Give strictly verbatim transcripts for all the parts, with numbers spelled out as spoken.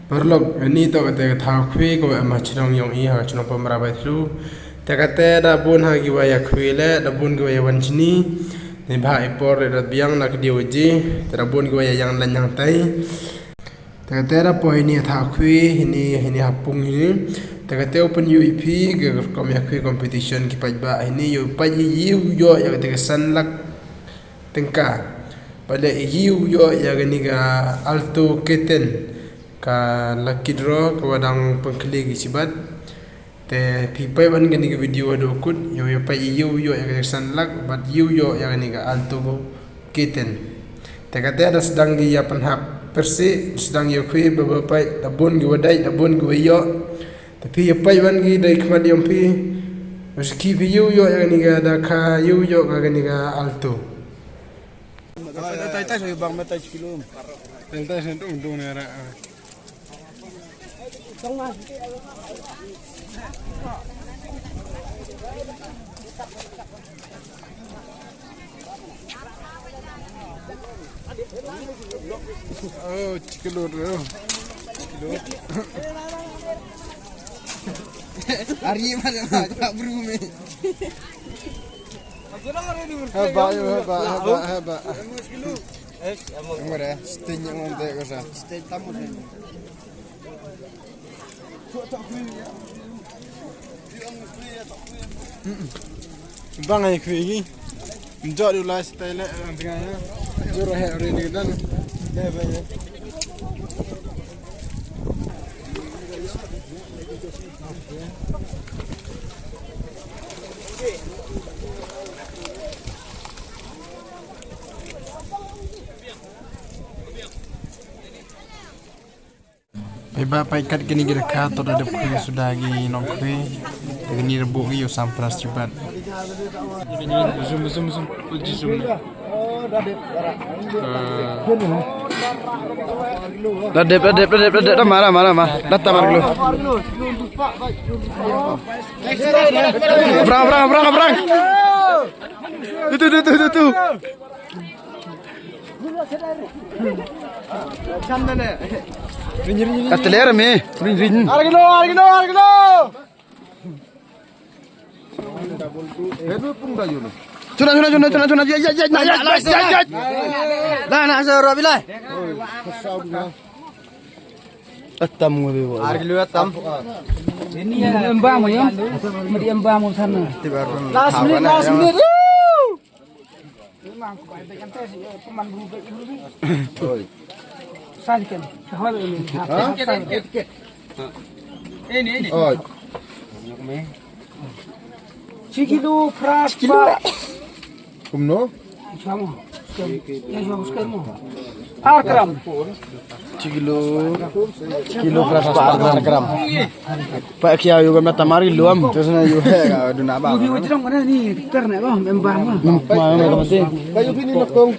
Paralok, ini to kata ka thaw khwi ko em ha chnong yong i ha chnong Pamra bai thlu. Te kata da bun ha ki wa ya khwi le, da bun ki wa ya wan chini. Ni ba i por da biang na ki dia waji. Te da bun ki wa ya yang lan yang tai. Te kata da po ini thaw khwi, ini, ini hapung ini. Te kata open U E P, ke kom ya khwi competition ki paj ba. Ini yo paj i yo ya kata ka san lak tengka. Pale i yo ya kani ka Alto K ten. Ka lucky draw ka wa dang pengkli ki sibat. Te phi peit ban kani ka video haduh kut, yo yo peit yo yo ya ka san lak, bad yo yo ya kani ka Alto K ten. Te kata da sdang ki ya pynhap persi, sdang yo khwi ba ba peit, da bun ki wa dai, da bun ki wa yo. Te phi ya peit ban ki dai khmat yong phi. Us ki phi yo yo ya kani ka da ka yo yo ka kani ka Alto. Oh, chicken load, oh. Chicken load. Ari mana tak beru me. Haba, yo, haba, haba, haba. Umur ya, sting yang mau tak kau sah. Sting tamu deh. Bang ai khwi gi. Njot du lai style ang tengah ya. Jor he ore ni dan. Deh, bang, ya. Peit ba peit kat kini ki rakha to da dep khwi suda ki nongkhwi. Da kini rebuk ki u sam pras chibat. Zoom, zoom, zoom. Uji zoom. Da dep, da dep, da dep, da dep, da mara, mara, ma. Da tamar glo. Brang, brang, brang, brang. Itu, itu, itu, itu. Ka teler me, ring ring. Ar kilo, ar kilo, ar kilo. Chuna, chuna, chuna, chuna, chuna, ya, ya, ya, ya, ya, ya, ya, ya. La, na, sa, Robi, la. Atam ngui, ar kilo atam. Em ba mo, ya? Mati em ba mo sana. Last minute, last minute. Oi. Oi. Chi kilo pras pa. Kumno? Ar gram. Chi kilo. Chi kilo pras pa ar gram. Pa kia yu gam na tamar kilo am. Terus na yu he ga du na ba. Yu bi wajrong mana ni ter na ba em ba ma. Ma ma ma. Pa yu bi ni nakong.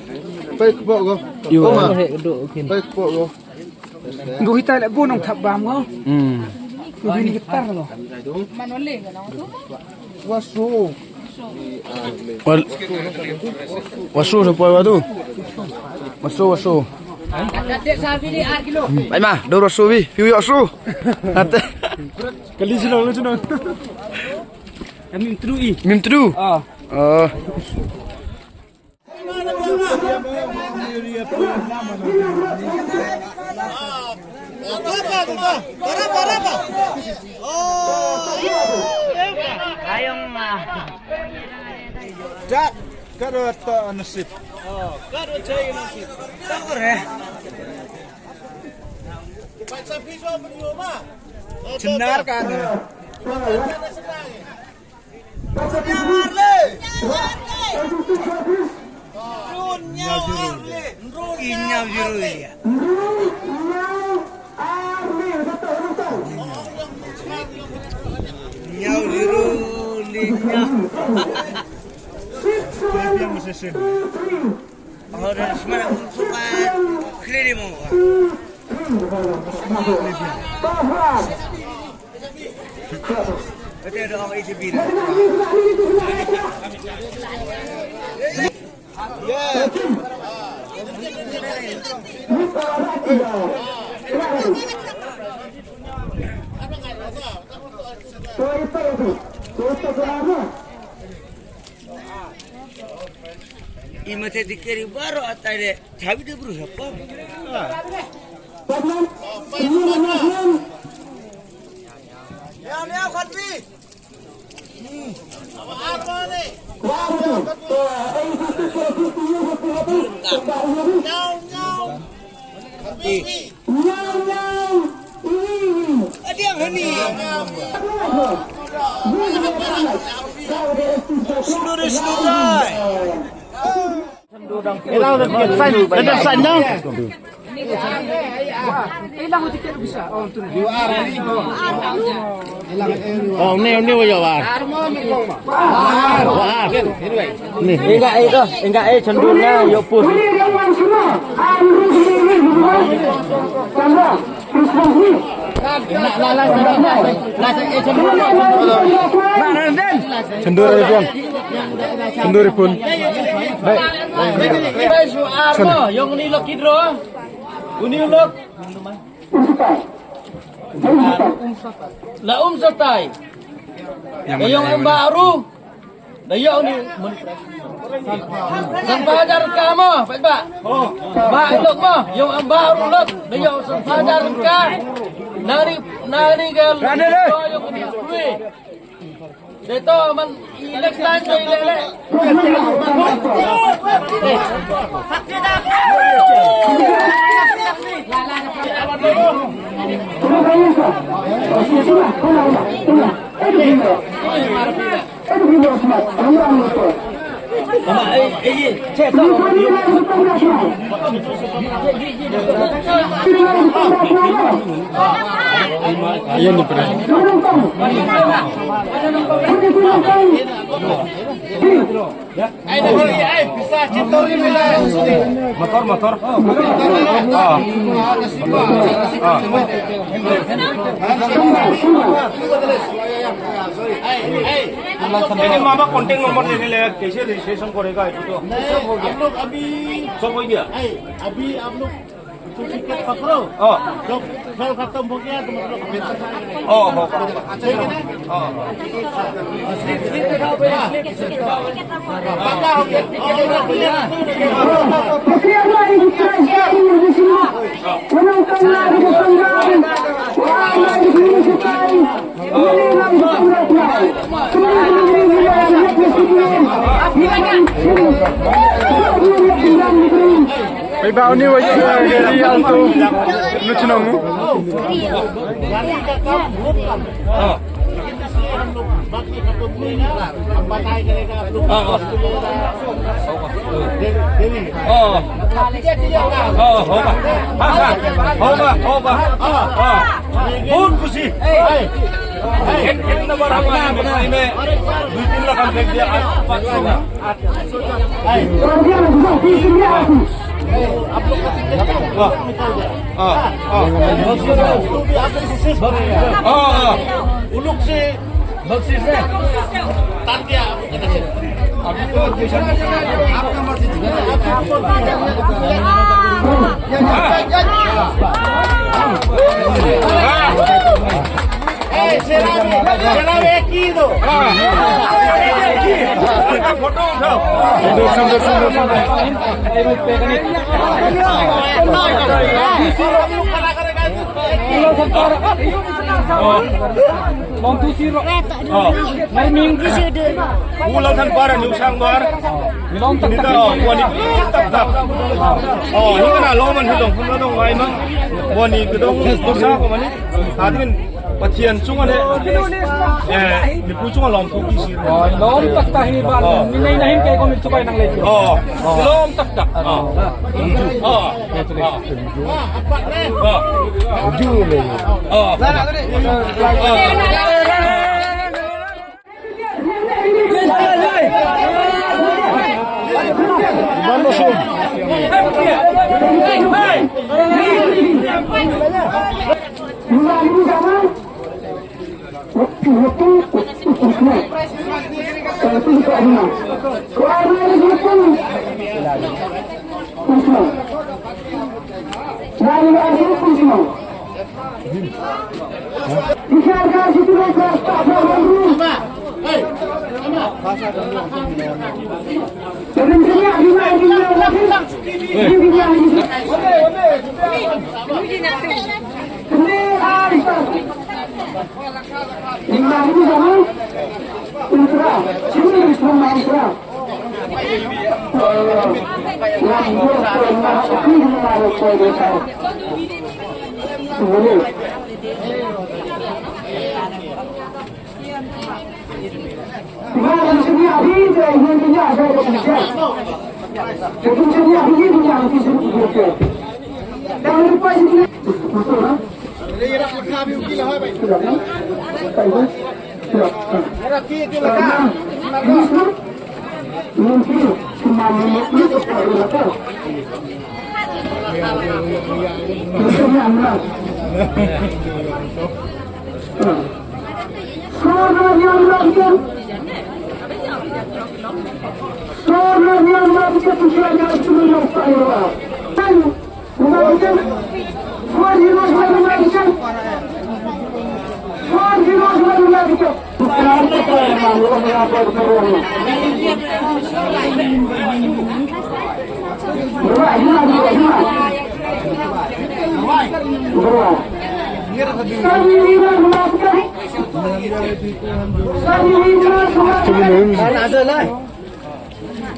Pa yu kpo go. Yu ma. Pa yu kpo go. Ndu hita le bu nong thap bam go. Hmm. Yu bi ni ter go. Wasu. Wasu tu poi watu. Wasu, wasu. Bai ma, dor wasu bi, piu yok su. Kali sinong, sinong. Mim tru i. Mim tru. Ah. Oh. Ayong ma. Dat, kado to nasib. Oh, kado cai nasib. Tak kore. Chenar kan. Inyaw jiru ya. Inyaw jiru li inyaw. Oh, dari semana pun suka keliling mau. Dikeri baroh atai de, chabi de bru siapa? Sundari, sundari. Dah, dah, dah. Oh, ni, ni, wajah, wah. Wah. Ni. Enggak, eh, tu. Enggak, eh, cendol na, yuk, pun. Cendol, eh, pun. Cendol, eh, pun. Baik. Sana. Yang ni lucky draw. Uni ulok. La Umsatai. Yang ïong em baru. Da ïong ni. Sanphaw hajar ka mo, peit ba. Ba ilok mo, ïong em baru lok. Da ïong sanphaw hajar ka. Nari, nari gal. Ïong ni. Dei to man, next time to i leh leh. Motor, motor. Ah. Ah. Ini mama contact number देने लगा, कैसे रजिस्ट्रेशन करेगा ये तो? नहीं, हम लोग अभी सब हो गया। नहीं, अभी हम लोग तो टिकट पकड़ो। हाँ। जब खेल खत्म हो गया तो मतलब पैसा आएगा। हाँ, हाँ, हाँ। ठीक है ना? हाँ। पक्का हो गया। Pei ba uni wa ïa ri alto nu chnong. बहुत खुशी। एक नंबर हमारे में दो तीन लाख हम फेंक दिया। फोटो उठाओ। सुंदर, सुंदर, सुंदर। Long tu siro. Nai ming. Ulang tanpa ada nyusang bar. Long tak tak. Wani tak tak. Oh, ini kena long man hidung, kena dong mai mang. Wani gedong besar kau mani. Adin. Pathian chung ane. Eh, mi pu chung lom tu ki si. Oh, lom tak tak hi ba. Oh. Ni nai nai ke ko mi chubai nang lei. Oh. Lom tak tak. Oh. Oh. Oh. Oh. Oh. Bando sum.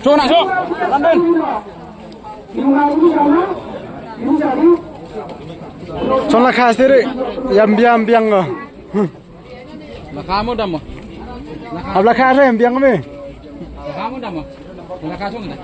Shong na shong. London. Shong la kha siri. Yam biang biang. La kha mo damo. Ab la kha re biang me. La kha mo damo. La kha shong na.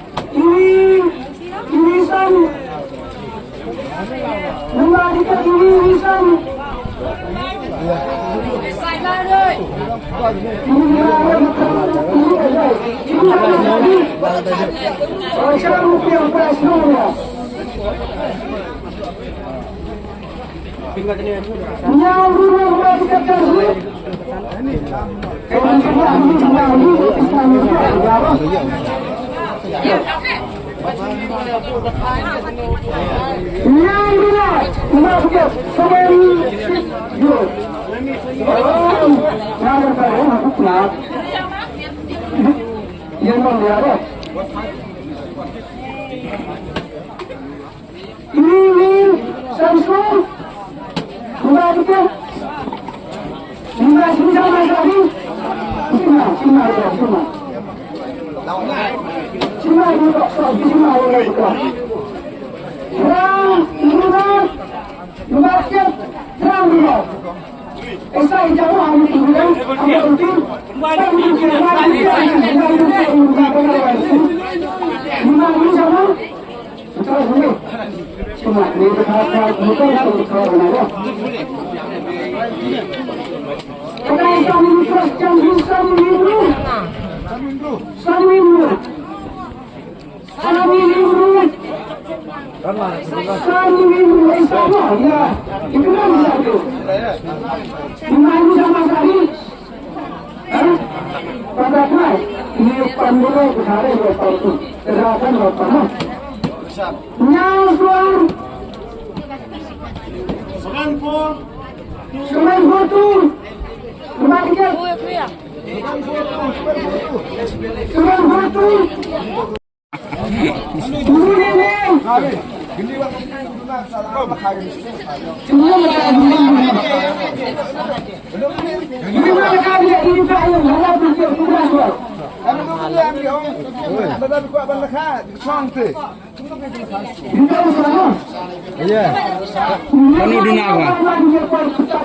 Kano duna ba?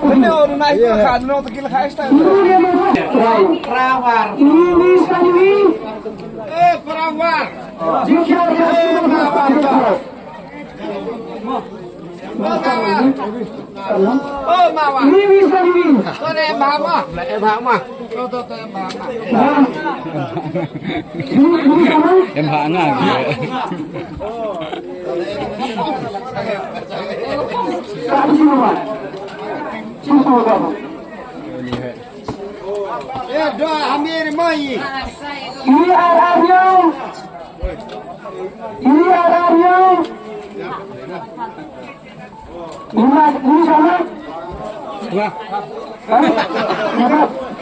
Kano duna ito ka, duna to kila ka esta. Pravar. Eh, pravar. Oh, mawa. Ini bisa ini. Kau dah bahama. Dah bahama. Kau tu tu bahama. Em bahama. Eh, doa ambil mai. Ini arahnya. Ini arahnya. Ini, ini sama. Hah? Ini kan?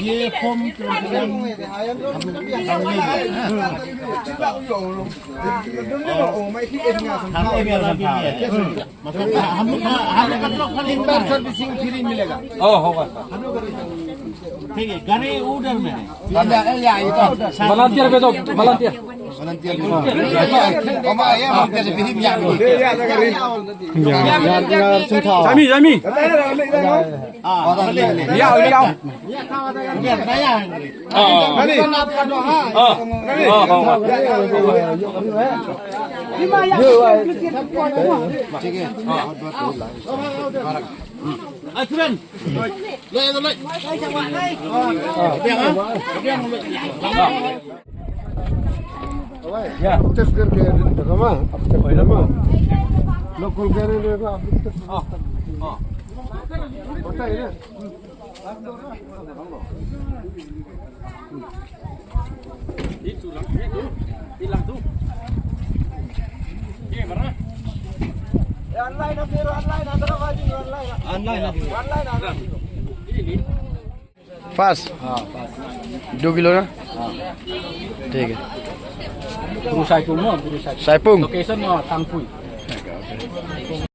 ये फॉर्म के हम लोग हम लोग हम लोग का तो खाली एक बार सर्विसिंग फ्री मिलेगा। ओ, होगा। ठीक है, गाड़ी उधर में है। वॉलंटियर भेजो, वॉलंटियर। Jami, jami. Ya, ya. Online. Online. Online. Fast। हाँ, fast। दो किलो ना? हाँ। ठीक है। Bru Saipung, no? Bru Saipung। Location, no? Tangpui।